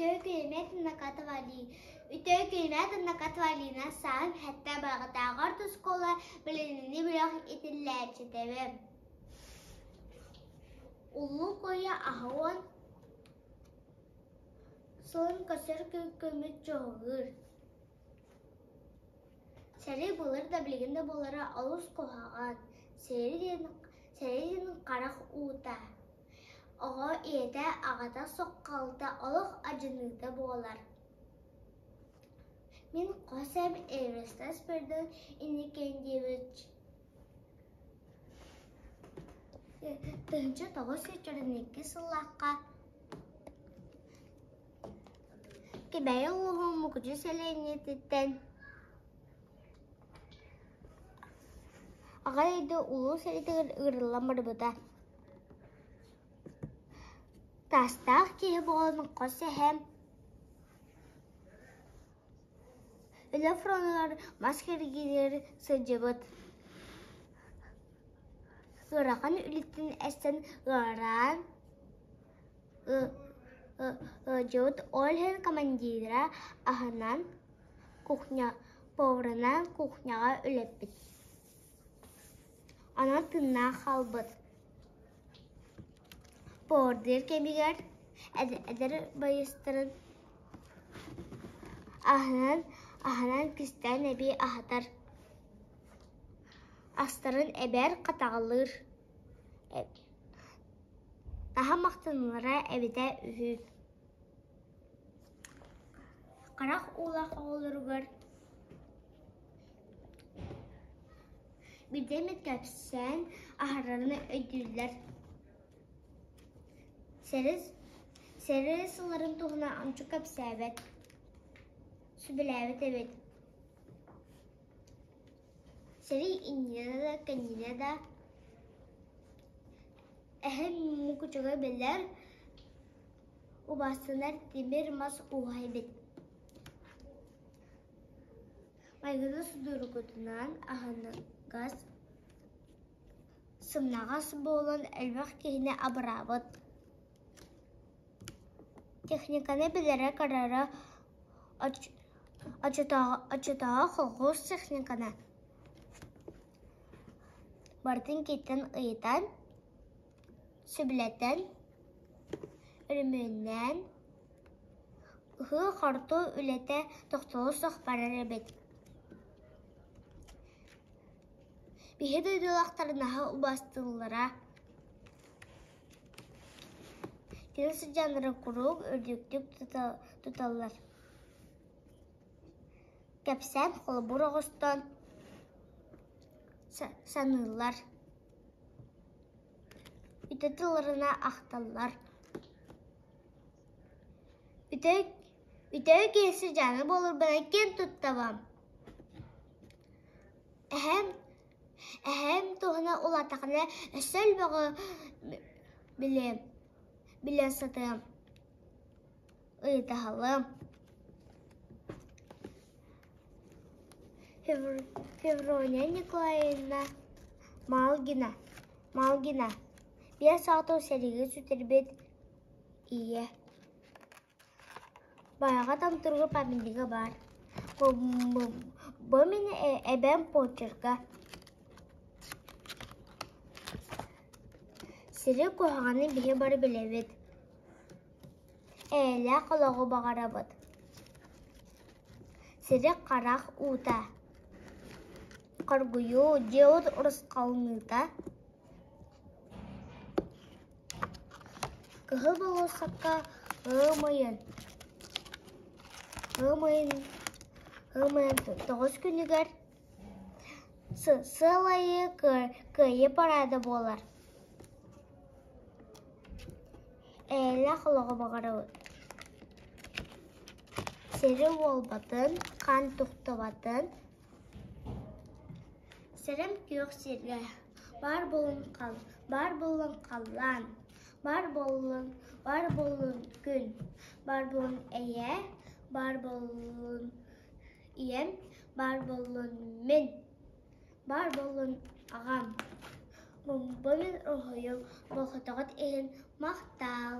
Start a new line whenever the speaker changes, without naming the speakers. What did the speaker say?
Үтүө күнүнэн Накатова Үтүө күнүнэн Накатова Алина сааһым сэттэ Баҕатааҕар оскуола билиниини бөлөх иитиллээччитэбин. Улуу Куйа аһыан сылын көрсөр күммүт чугаһыыр. Сэрии былыр да билигин да буолара олус куһаҕан. Сэрии диэн сэрии диэн харах уута. Оҕо ийэтэ, аҕата соххолута олох адьыныыта буолар. Мин хос эм Эверстас Спиридон Иннокентьевич 1992 сыллаахха Кэбээйи улууһун Мукучу сэлиэнньэтиттэн Аҕа дойду Улуу сэриитигэр ыҥырыллан барбыта. Таастаах киһи буолан хос эһэм үлэ фронугар мас кэргииригэр сылдьыбыт. Ыарахан үлэттэн эстэн ыараан ыалдьыбыт, ол иһин командира аһынан кухня поварынан кухняҕа үлэппит. Онон тыыннаах хаалбыт. Повардыыр кэмигэр эдэр байыастарын аһынан аһынан кистээн эбии аһатар, астарын эбэр, хатаҕалыыр. Таһа махтаналлара эбитэ үһү. Харах уулаах оҕолоругар биирдэ эмит кэпсээн аһарарын өйдүүллэр. Сэрии сылларын туһунан ончу кэпсээбэт, сүбэлээбэт эбит. Сэрии иннинэ да, кэннинэ да эһэм мукучуга билэр, убаастанар тимир мас ууһа эбит. Майгыны судургутунан аһыныгас, сымнаҕас буолан элбэх киһини абыраабыт. Техниканы билэрэ-көрөрө оччотооҕу колхуос техниканы барытын киттэн ыйытан, сөбүлэтэн, өрөмүөннээн, ыһыы-хортуу үлэтэ тохтоло суох барар эбит. Биһи дойдулаахтар наһаа убаастыыллара. Кини сыдьааннара куруук үрдүктүк туталлар. Кэпсээн холобур оҕустан саныыллар, үтэ тылларына ахталлар. Үтө киһи сыдьаана буоларбынан киэн туттабам. Эһэм Эһээм туһунан улааттаххына өссө элбэҕи билиэм, билэ сатыам, ыйытаһалыам. Феврония Николаевна Малгина, Малгина 5-6 сэриигэ сүтэрбит ийэ. Байаҕа томторго памятнига баар. Бу мин эбэм почерка. Сири куһаҕаны биһи бары билэбит. Эйэлээх олоҕу баҕарабыт. Сири харах уута. Хоргуйуу, дьиэ-уот урусхалыныыта. Кыһыл болуоссакка ыам ыйын ыам ыйын ыам ыйын тоҕус күнүгэр сыл аайы Кыайыы параада буолар. Эйэлээх олоҕу баҕарабыт. Сири уолбатын, хаан тохтубатын Сирэм күөх сиргэ баар буолун баар буолун халлаан, баар буоллун баар буоллун күн, баар буолун эйэ, баар буоллун ийэм, баар буоллун мин, баар буоллун аҕам. Бу мин уһуйум, болҕомтоҕут иһин махтал.